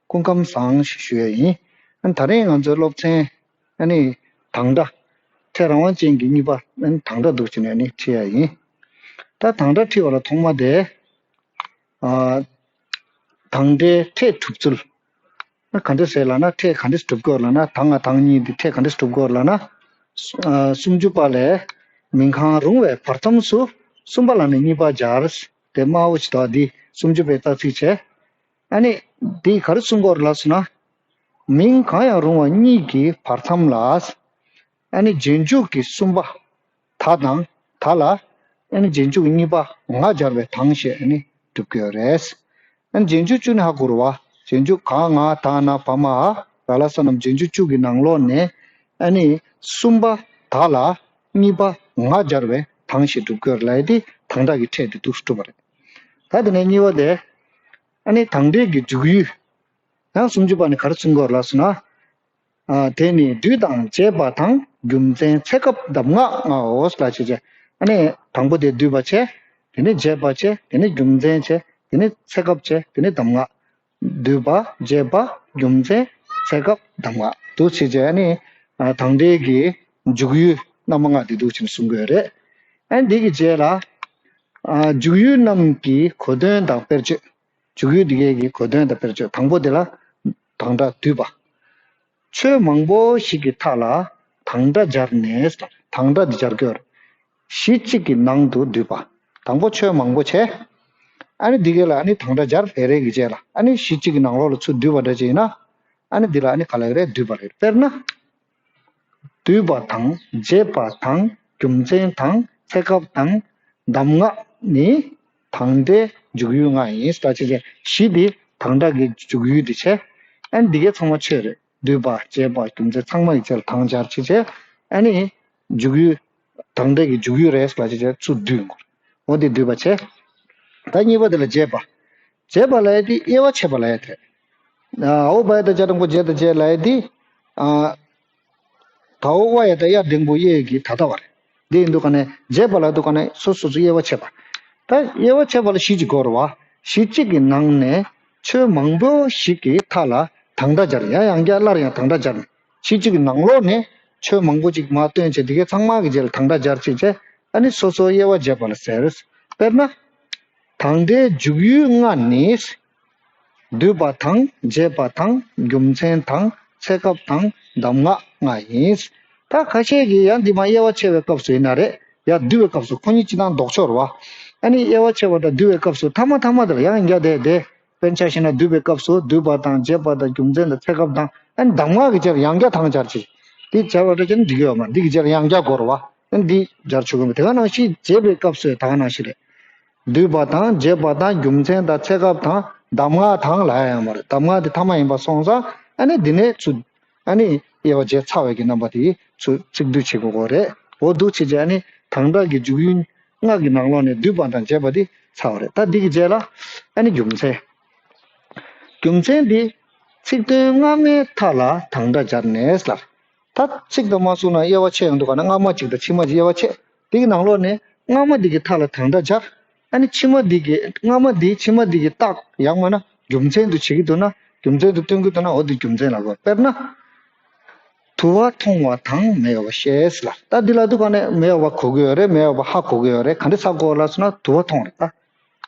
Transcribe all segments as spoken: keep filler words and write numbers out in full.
སྐུ་ཁམས་བཟང་ཞེས་ཞུ་ཡ་ཡིན། ཨ་ནི་ད་རིང་ང་ཚོའི་སློབ་ཚན་ཨ་ནི་དང་སྒྲ། ཕྲད་རང་དབང་ཅན་གྱི་གཉིས་པ་ཨ་ནི་དང་སྒྲ་འདུག་བྱས་ནས་ཨ་ནི་ཁྲིད་ཡ་ཡིན། ད་དང་སྒྲ་ཁྲིད་པ་ལ་ཐོག་མ་དེ། ཨ། དང་སྒྲའི་ཕྲད་གྲུབ་ཚུལ། ཨ་ག་འདྲ་ཟེར་ལབ་ན་ཕྲད་ག་འདྲས་གྲུབ་དགོས་ལབ་ན་དང་ང་དང་གཉིས་འདི་ཕྲད་ག་འདྲས་གྲུབ་དགོས་ལབ་ན། ཨ་སུམ་ཅུ་པ་ལས་མིང་གང་རུང་བའི་བར་མཚམས་སུ་གསུམ་པ་ལ་ནི་གཉིས་པ་སྦྱར། དེ་དམར་པོ་ཅིག་དང་འདི་སུམ་ཅུ་པའི་རྩ་ཚིག་བྱས། ཨ་ནི་འདི་ག་རེ་གསུང་གི་ཡོད་རེད་ལབ་སོང་ན། མིང་གང་ཡང་རུང་བ་གཉིས་ཀྱི་བར་མཚམས་ལ། ཨ་ནི་རྗེས་འཇུག་གི་གསུམ་པ་ད་དང་ད་ལ། ཨ་ནི་རྗེས་འཇུག་གི་གཉིས་པ་ང་སྦྱར་བའི་དང་ཞེས་ཨ་ནི་སྒྲུབ་ཀྱི་ཡོད་རེད། ཨ་ནི་རྗེས་འཇུག་བཅུ་ནི་ཧ་གོ་རེད་བ། རྗེས་འཇུག་ག་ང་ད་ན་བ་མ་འ་ར་ལ་ས་རྣམས་རྗེས་འཇུག་བཅུ་གི་ནང་ལོགས་ནས་ཨ་ནི་གསུམ་པ་ད་ལ་གཉིས་པ་ང་སྦྱར་བའི་དང་ཞེས་སྒྲུབ་ཀྱི་ཡོད་རེད་ལབ་ཡ་དེ་དང་སྒྲ་གི་ཕྲད་དེ་འདུག་སེ་གྲུབ་པ་རེད། ད་དེ་ནས་གཉིས་པ་དེ། ཨ་ནི་དང་སྒྲའི་གི་འཇུག་ཡུལ། ཡང་སུམ་ཅུ་པ་ནི་ག་རེ་གསུང་གི་ཡོད་རེད་ལབ་སོང་ན། ཨ་དེ་ནི་སྡུད་དང་འབྱེད་པ་དང་རྒྱུ་མཚན་ཚེ་སྐབས་གདམས་ངག་ལྔའོ་ལབ་བྱས་བྱས། ཨ་ནི་དང་པོ་དེ་སྡུད་པ་བྱས། དེ་ནི་འབྱེད་པ་བྱས། དེ་ནི་རྒྱུ་མཚན་བྱས། དེ་ནི་ཚེ་སྐབས་བྱས། དེ་ནི་གདམས་ངག་སྡུད་པ། འབྱེད་པ། རྒྱུ་མཚན། ཚེ་སྐབས། གདམས་ངག་འདུག་བྱས་བྱས། ཨ་ནི་ཨ་དང་སྒྲའི་གི་འཇུག་ཡུལ་རྣམ་པ་ལྔ་དེ་འདུག་བྱས་ནས་གསུང་གི་ཡོད་རེད། ཨ་ནི་འདི་གི་རྗེས་ལ་ཨ་འཇུག་ཡུལ་རྣམས་ཀྱི་གོ་དོན་དང་དཔེར་བརྗོད། འཇུག་ཡུལ་འདི་གའི་གི་གོ་དོན་དང་དཔེར་བརྗོད། དང་པོ་དེ་ལ་དང་སྒྲ་སྡུད་པ། ཆོས་མང་པོ་ཞིག་གི་མཐའ་ལ་དང་སྒྲ་སྦྱར་ནས། དང་སྒྲ་འདི་སྦྱར་དགོས། གཞི་གཅིག་གི་ནང་དུ་སྡུད་པ། དང་པོ་ཆོས་མང་པོ་བྱས། ཨ་ནི་འདི་གའི་ལ་ཨ་ནི་དང་སྒྲ་སྦྱར། རེ་རེ་གི་རྗེས་ལ་ཨ་ནི་གཞི་གཅིག་གི་ནང་ལོགས་ལ་ཚུར་སྡུད་པ་འདྲ་ཅིག་ཡིན་ན། ཨ་ནི་འདི་ལ་ཨ་ནི་ག་ལབ་ཀྱི་རེད། སྡུད་པ་རེད། དཔེར་ན། སྡུད་པ་དང་། འབྱེད་པ་དང་། རྒྱུ་མཚན་དང་། ཚེ་སྐབས་དང་། གདམས་ངག་ནི་དང་སྒྲའི་འཇུག་ཡུལ་ལྔ་ཡིན་ལབ་བྱས་བྱས། གཞི་འདི་དང་སྒྲ་གི་འཇུག་ཡུལ་འདི་བྱས། ཨ་ནི་འདི་གའི་ཚང་མ་ཆོས་རེད། སྡུད་པ། འབྱེད་པ། རྒྱུ་མཚན་ཚང་མ་ཡི་རྗེས་ལ་དང་སྦྱར་བྱས་བྱས། ཨ་ནི་འཇུག་ཡུལ། དང་སྒྲ་གི་འཇུག་ཡུལ་རེད་ལབ་བྱས་བྱས་ཚུར་སྡུད་དགོས། འོ་འདི་སྡུད་པ་བྱས། ད་གཉིས་པ་དེ་ལ་འབྱེད་པ། འབྱེད་པ་ལབ་ཡ་དེ་དབྱེ་བ་ཕྱེ་བ་ལབ་ཡ་དེ། ཨ་འོ་བ་ཡ་བཏགས་འཇ་དང་པོ་འབྱེད་དང་འབྱེད་ལབ་ཡ་དེ། ཨ་ད་འོ་བ་ཡ་བཏགས་དབྱ་འགྲེང་བུ་དབྱེ་གི་ད་ལྟ་བ་རེད། འདི་ཡིན་དུས་ག་ནས་འབྱེད་པ་ལབ་དུས་ག་ནས་སོ་སོ་སོ་དབྱེ་བ་ཕྱེ་བ། ད་དབྱེ་བ་ཕྱེ་བ་ལ་གཞི་གཅིག་དགོས་རེད་བ། གཞི་གཅིག་གི་ནང་ནས་ཆོས་མང་པོ་ཞིག་གི་མཐའ་ལ་དང་སྒྲ་སྦྱར། ཡང་ཡང་བསྐྱར་སླར་ཡང་དང་སྒྲ་སྦྱར། གཞི་གཅིག་གི་ནང་ལོགས་ནས་ཆོས་མང་པོ་ཅིག་མར་བཏོན་བྱས། འདི་གའི་ཚང་མ་གི་རྗེས་ལ་དང་སྒྲ་སྦྱར་བྱས་བྱས། ཨ་ནི་སོ་སོ་དབྱེ་བ་འབྱེད་པ་ལ་ཟེར། དཔེར་ན། དང་སྒྲའི་འཇུག་ཡུལ་ལྔ་ནི། སྡུད་པ་དང་། འབྱེད་པ་དང་། རྒྱུ་མཚན་དང་། ཚེ་སྐབས་དང་། གདམས་ངག་ལྔ་ཡིན། ད་ཁ་ཤས་ཀྱིས་ཡང་འདི་མ་དབྱེ་བ་ཕྱེ་བའི་སྐབས་སུ་ཡིན་ན་རེད། ཡང་སྡུད་པའི་སྐབས་སུ་ཁོ་གཉིས་སྤྱིར་བཏང་ལྡོག་ཕྱོགས་རེད་བ། ཨ་ནི་དབྱེ་བ་ཕྱེ་བ་དང་སྡུད་པའི་སྐབས་སུ་མཐའ་མ་མཐའ་མ་དེ་ལ་ཡང་ཡང་བསྐྱར་དེ་དེ། དཔེར་ན་ཆ་བཞག་ན་སྡུད་པའི་སྐབས་སུ་སྡུད་པ་དང་། འབྱེད་པ་དང་། རྒྱུ་མཚན་དང་། ཚེ་སྐབས་དང་། ཨ་ནི་གདམས་ངག་གི་རྗེས་ལ་ཡང་བསྐྱར་དང་སྦྱར་བྱས། འདི་སྦྱར་བ་འདྲ་བྱས་ན་འགྲིག་གི་ཡོད་མ་རེད། འདི་གི་རྗེས་ལ་ཡང་བསྐྱར་དགོས་རེད་བ། ཨ་ནི་འདི་སྦྱར་ཆོག་གི་མེད། དེ་ག་ནང་བཞིན་འབྱེད་པའི་སྐབས་སུ་ད་ག་ནང་བཞིན་རེད། སྡུད་པ་དང་། འབྱེད་པ་དང་། རྒྱུ་མཚན་དང་། ཚེ་སྐབས་དང་། གདམས་ངག་དང་ལབ་ཡ་ཡོད་མ་རེད། གདམས་ངག་དེ་མཐའ་མ་ཡིན་པ་སོང་ཙང་། ཨ་ནི་འདི་ནས་ཚུར། ཨ་ནི་དབྱེ་བ་འབྱེད་ཚར་བའི་གི་རྣམ་པ་དེ་ཚུར་ཚིག་སྡུད་བྱེད་དགོས་ཀྱི་རེད། འོ་འདུག་བྱས་བྱས། ཨ་ནི་དང་སྒྲ་གི་འཇུག་ཡུལ་ལྔ་གི་ནང་ལོགས་ནས་སྡུད་པ་དང་འབྱེད་པ་དེ་ཚར་བ་རེད། ད་འདི་གི་རྗེས་ལ་ཨ་ནི་རྒྱུ་མཚན། རྒྱུ་མཚན་འདི་ཚིག་དོན་སྔ་མའི་མཐའ་ལ་དང་སྒྲ་སྦྱར་ནས་ལབ། ད་ཚིག་དང་མ་གསུངས་ན་དབྱེ་བ་ཕྱེ་ཡོང་དུས་ག་ན་སྔ་མ་གཅིག་དང་ཕྱི་མ་གཅིག་དབྱེ་བ་ཕྱེ། དེ་གི་ནང་ལོགས་ནས་སྔ་མ་འདི་གི་མཐའ་ལ་དང་སྒྲ་སྦྱར། ཨ་ནི་ཕྱི་མ་འདི་གི་སྔ་མ་འདི་ཕྱི་མ་འདི་གི་རྟགས། ཡང་མིན་ན་རྒྱུ་མཚན་དུ་བྱེད་ཀྱི་འདུག་ན། རྒྱུ་མཚན་དུ་སྟོན་གྱི་འདུག་ན། འོ་འདི་རྒྱུ་མཚན་ལབ་དགོས། དཔེར་ན། དུ་བ་མཐོང་བ་དང་མེ་ཡོད་པ་ཤེས་ལ། ད་འདི་ལབ་དུས་ག་ནས་མེ་ཡོད་པ་གོ་གི་ཡོད་རེད། མེ་ཡོད་པ་ཧ་གོ་གི་ཡོད་རེད། ག་འདྲ་ཧ་གོ་ལབ་སོང་ན་དུ་བ་མཐོང་རེད་ད།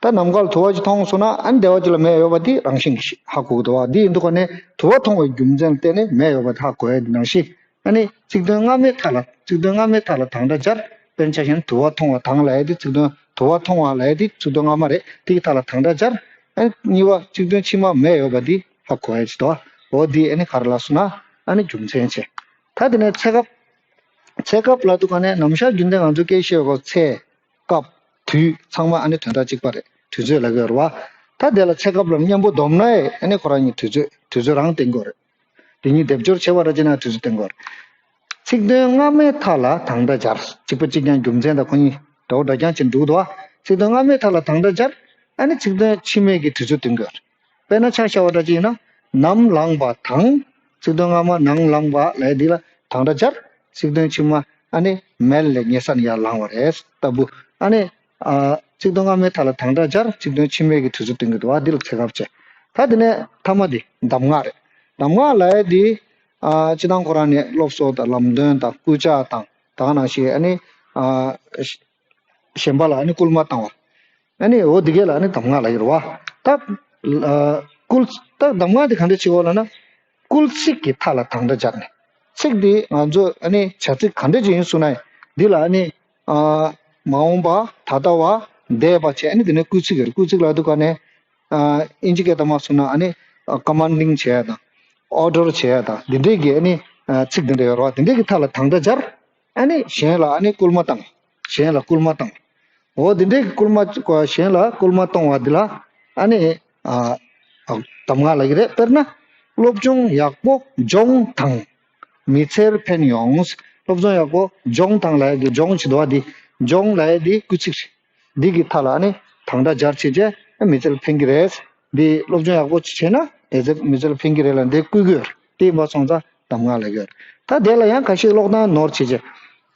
ད་ནམ་མཁའ་ལ་དུ་བ་ཅིག་མཐོང་སོང་ན། ཨ་ནི་དེ་བ་ཅིག་ལ་མེ་ཡོད་པ་འདི་རང་བཞིན་གྱིས་ཧ་གོ་གི་འདུག་བ། འདི་ཡིན་དུས་ག་ནས་དུ་བ་མཐོང་བའི་རྒྱུ་མཚན་ལ་བརྟེན་ནས་མེ་ཡོད་པ་ཧ་གོ་ཡ་འདི་ནང་བཞིན། ཨ་ནི་ཚིག་དོན་སྔ་མའི་མཐའ་ལ། ཚིག་དོན་སྔ་མའི་མཐའ་ལ་དང་སྒྲ་སྦྱར། དཔེར་ན་ཆ་བཞག་ན་དུ་བ་མཐོང་བ་དང་ལབ་ཡ་འདི་ཚིག་དོན། དུ་བ་མཐོང་བ་ལབ་ཡ་འདི་ཚིག་དོན་སྔ་མ་རེད། དེ་གི་མཐའ་ལ་དང་སྒྲ་སྦྱར། ཨ་ནི་གཉིས་པ་ཚིག་དོན་ཕྱི་མ་མེ་ཡོད་པ་འདི་ཧ་གོ་ཡ་ཅིག་འདུག་འོ་འདི་ཨ་ནི་ག་རེ་ལབ་སོང་ན། ཨ་ནི་རྒྱུ་མཚན་བྱས། ད་དེ་ནས་ཚེ་སྐབས། ཚེ་སྐབས་ལབ་དུས་ག་ནས་ནམ་ཞག་རྒྱུན་ལྡན་ང་ཚོ་སྐད་བཤད་སྐབས་ཚེ། སྐབས། དུས་ཚང་མ་ཨ་ནི་དོན་དག་གཅིག་པ་རེད། དུས་ཚོད་ལབ་ཀྱི་ཡོད་རེད་བ། ད་དེ་ལ་ཚེ་སྐབས་ལ་མཉམ་པོ་བསྡོམས་ན་ཨེ་ཨ་ནི་ཁོ་རང་གཉིས་དུས་ཚོད། དུས་ཚོད་རང་བསྟན་དགོས་རེད། དེ་གཉིས་སྡེབ་སྦྱོར་བྱས་པ་ར་ཅིག་ན་དུས་ཚོད་བསྟན་དགོས་རེད། ཚིག་དོན་སྔ་མའི་མཐའ་ལ་དང་སྒྲ་སྦྱར། གཅིག་པ་གཅིག་རྐྱང་། རྒྱུ་མཚན་དང་ཁོ་གཉིས་འདྲ་བོ་འདྲ་རྐྱང་བྱས་འདུག་འདུག་བ། ཚིག་དོན་སྔ་མའི་མཐའ་ལ་དང་སྒྲ་སྦྱར། ཨ་ནི་ཚིག་དོན་ཕྱི་མའི་གི་དུས་ཚོད་བསྟན་དགོས་རེད། དཔེར་ན་ཆ་བཞག་པ་འདྲ་ཅིག་ཡིན་ན། ནམ་ལངས་པ་དང་། ཚིག་དོན་སྔ་མ་ནམ་ལངས་པ་ལབ་ཡ་འདི་ལ་དང་སྒྲ་སྦྱར། ཚིག་དོན་ཕྱི་མ་ཨ་ནི་མལ་ལས་ཉལ་ས་ནས་ཡར་ལངས་པ་རེད་ལྟ་བུ། ཨ་ནི་ཨ་ཚིག་དོན་སྔ་མའི་མཐའ་ལ་དང་སྒྲ་སྦྱར། ཚིག་དོན་ཕྱི་མའི་གི་དུས་ཚོད་སྟོན་གྱི་འདུག་བ། འདི་ལ་ཚེ་སྐབས་བྱས། ད་དེ་ནས་ཐ་མ་དེ་གདམས་ངག་རེད། གདམས་ངག་ལབ་ཡ་དེ་ཨ་སྤྱིར་བཏང་ཁོ་རང་ནས་སློབ་གསོ་དང་ལམ་སྟོན་དང་སྐུལ་ལྕག་དང་ད་ག་ནང་བཞིན་ཨ་ནི་ཨ་གཞན་པ་ལ་ཨ་ནི་སྐུལ་མ་བཏང་བ། ཨ་ནི་འོ་འདི་གས་ལ་ཨ་ནི་གདམས་ངག་ལབ་ཀྱི་རེད་བ། ད་ཨ་སྐུལ་ད་གདམས་ངག་དེ་ག་འདྲ་བྱེད་དགོས་ལབ་ན། སྐུལ་ཚིག་གི་མཐའ་ལ་དང་སྒྲ་སྦྱར་ནས། ཚིག་འདི་ང་ཚོ་ཨ་ནི་བྱ་ཚིག་ག་འདྲ་ཅིག་ཡིན་གསུངས་ན། འདི་ལ་ཨ་ནི་ཨ་མ་འོངས་པ། ད་ལྟ་བ། འདས་པ་བྱས། ཨ་ནི་འདི་ནི་སྐུལ་ཚིག་རེད། སྐུལ་ཚིག་ལབ་དུས་ག་ནས་ཨ་ཨིན་ཇི་སྐད་ཐོག་མ་གསུངས་ན་ཨ་ནི་ཀ་མན་ཌིང་བྱས་ཡ་དང་། ཨོར་ཌར་བྱས་ཡ་དང་། འདི་འདྲས་ཀྱི་ཨ་ནི་ཨ་ཚིག་འདི་འདྲ་ཡོད་རེད་བ། འདི་འདྲས་ཀྱི་མཐའ་ལ་དང་སྒྲ་སྦྱར། ཨ་ནི་གཞན་ལ་ཨ་ནི་སྐུལ་མ་བཏང་། གཞན་ལ་སྐུལ་མ་བཏང་། འོ་འདི་འདྲའི་སྐུལ་མ་གཞན་ལ་སྐུལ་མ་གཏོང་བ་འདི་ལ་ཨ་ནི་ཨ་ཨ་གདམས་ངག་ལབ་ཀྱི་རེད། དཔེར་ན། སློབ་སྦྱོང་ཡག་པོ་སྦྱོང་དང་། མི་ཚེར་ཕན་ཡོང་། སློབ་སྦྱོང་ཡག་པོ་སྦྱོང་དང་ལབ་ཡ་གི་སྦྱོང་བྱེད་དོ་བ་འདི། སྦྱོང་ལབ་ཡ་འདི་སྐུལ་ཚིག་རེད། འདི་གི་མཐའ་ལ་ཨ་ནི་དང་སྒྲ་སྦྱར་བྱས་རྗེས་ཨ་མི་ཚེར་ཕན་གྱི་རེད། འདི་སློབ་སྦྱོང་ཡག་པོ་བྱས་ན་དེ་ཚེ་མི་ཚེར་ཕན་གྱི་རེད་ལབ་འདི་བསྐུལ་གྱི་ཡོད་རེད། དེ་ཡིན་པ་སོང་ཙང་གདམས་ངག་ལབ་ཀྱི་ཡོད་རེད། ད་དེ་ལ་ཡང་ཁ་ཤས་ཀློག་སྟངས་ནོར་བྱས་རྗེས།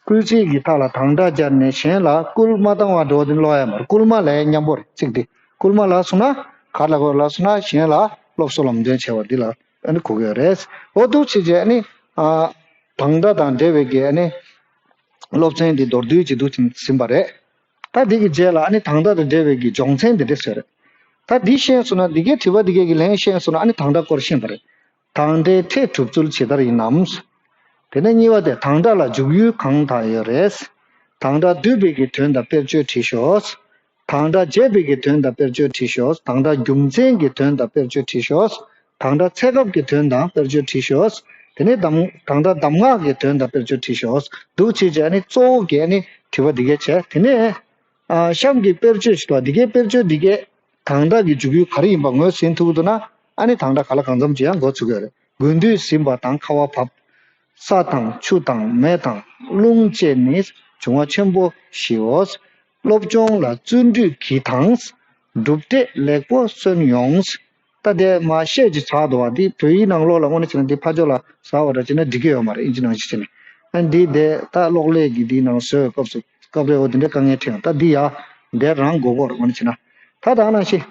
སྐུལ་ཚིག་གི་མཐའ་ལ་དང་སྒྲ་སྦྱར་ནས་གཞན་ལ་སྐུལ་མ་བཏང་བ་འགྲོ་བ་དེ་ཀློག་ཡ་མ་རེད། སྐུལ་མ་ལབ་ཡ་མཉམ་པོ་རེད། ཚིག་འདི་སྐུལ་མ་ལབ་སོང་ན་ག་ལ་གོ་ལབ་སོང་ན་གཞན་ལ་སློབ་གསོ་ལམ་སྟོན་བྱས་པ་འདི་ལ་ཨ་ནི་གོ་གི་ཡོད་རེད། འོ་འདུག་བྱས་རྗེས་ཨ་ནི་ཨ་དང་སྒྲ་དང་འབྲེལ་བའི་གི་ཨ་ནི་སློབ་ཚན་འདི་མདོར་བསྡུས་ཅིག་འདུག་ཟིན་པ་རེད། ད་འདི་གི་རྗེས་ལ་ཨ་ནི་དང་སྒྲ་དང་འབྲེལ་བའི་གི་སྦྱོང་ཚན་འདི་འདྲས་ཟེར། ད་འདི་ཤེས་སོང་ན་འདི་གའི་དྲི་བ་འདི་གའི་གི་ལན་ཤེས་སོང་ན་ཨ་ནི་དང་སྒྲ་སྐོར་ཤེས་པ་རེད། དང་སྒྲའི་ཕྲད་གྲུབ་ཚུལ་ཇི་ལྟར་ཡིན་ནམ། དེ་ནས་གཉིས་པ་དེ་དང་སྒྲ་ལ་འཇུག་ཡུལ་གང་དག་ཡོད་རེད། དང་སྒྲ་བསྡུས་པའི་གི་དོན་དང་དཔེར་བརྗོད་བྲིས་ཤོག་དང་སྒྲ་འབྱེད་པའི་གི་དོན་དང་དཔེར་བརྗོད་བྲིས་ཤོག་དང་སྒྲ་རྒྱུ་མཚན་གྱི་དོན་དང་དཔེར་བརྗོད་བྲིས་ཤོག་དང་སྒྲ་ཚེ་སྐབས་ཀྱི་དོན་དང་དཔེར་བརྗོད་བྲིས་ཤོག་དེ་ནས་གདམས་དང་སྒྲ་གདམས་ངག་གི་དོན་དང་དཔེར་བརྗོད་བྲིས་ཤོག་འདུག་བྱས་རྗེས་ཨ་ནི་གཙོ་བོ་གི་ཨ་ནི་དྲི་བ་འདི་གས་བྱས། དེ་ནས་ཨ་གཤམ་གྱི་དཔེར་བརྗོད་ཞིག་འདུག་འདི་གའི་དཔེར་བརྗོད་འདི་གས་དང་སྒྲ་གི་འཇུག་ཡུལ་ག་རེ་ཡིན་པ་ངོས་ཟིན་ཐུབ་ཀྱི་འདུག་ན་ཨ་ནི་དང་སྒྲ་ག་ལ་གང་འཚམ་ཅིག་ཡང་འགོ་ཚུགས་ཀྱི་ཡོད་རེད། དགུན་དུས་ཟིན་པ་དང་ཁ་བ་བབས། ས་དང་ཆུ་དང་མེ་དང་རླུང་བཅས་ནི་འབྱུང་བ་ཆེན་པོ་བཞིའོ། སློབ་སྦྱོང་ལ་བརྩོན་འགྲུས་གྱིས་དང་། གྲུབ་འབྲས་ལེགས་པོ་སོན་ཡོང་། ད་དེ་མ་བཤད་ཅིག་ཆགས་འདུག་བ། འདི་བོད་ཡིག་ནང་ལོགས་ལ་དངོས་གནས་བྱས་ན་འདི་ཕར་ཕྱོགས་ལ་ཟ་བ་འདྲ་བྱས་ན་འགྲིག་གི་ཡོད་མ་རེད། ཨིན་ཇི་ནང་བཞིན་བྱས་ནས། ཨ་འདི་དེ་ད་གློག་ཀླད་ཀྱི་འདི་ནང་བཟོས་སྐབས་སུ་སྐབས་རེ་འོ་དེ་འདྲའི་དཀའ་ངལ་འཕྲད་ཡོང་། ད་འདི་ཡ་འདི་རང་དགོས་མཁོ་རེད། དངོས་གནས་བྱས་ན་ད་ད་ནང་བཞིན།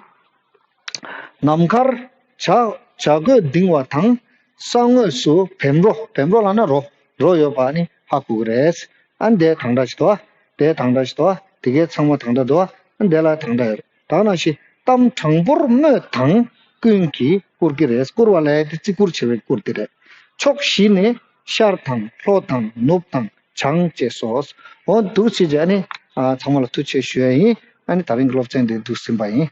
ནམ་མཁར་བྱ་བྱ་རྒོད་ལྡིང་བ་དང་། ས་ངོས་སུ་བེམ་རོ། བེམ་རོ་ལབ་ན་རོ། རོ་ཡོད་པ་ནི་ཧ་གོ་གི་རེད། ཨ་ནི་དེ་དང་སྒྲ་ཞིག་འདུག་བ། དེ་དང་སྒྲ་ཞིག་འདུག་བ། དེ་གའི་ཚང་མ་དང་སྒྲ་འདུག་བ། ཨ་ནི་དེ་ལ་དང་སྒྲ་ཡོད་རེད། ད་ནང་བཞིན་གཏམ་དྲང་པོར་སྨྲོས་དང་ཀུན་གྱིས་བཀུར་གྱི་རེད། བཀུར་བ་ལབ་ཡ་དེ་བརྩི་བཀུར་བྱེད་པའི་བཀུར་དེ་རེད། ཕྱོགས་བཞི་ནས་ཤར་དང་ལྷོ་དང་ནུབ་དང་བྱང་བཅས་སོ། འོ་འདུག་བྱས་རྗེས་ཨ་ནི་ཨ་ཚང་མ་ལ་ཐུགས་རྗེ་ཆེ་ཞུ་ཡ་ཡིན། ཨ་ནི་ད་རིང་གི་སློབ་ཚན་འདི་འདུག་ཟིན་པ་ཡིན།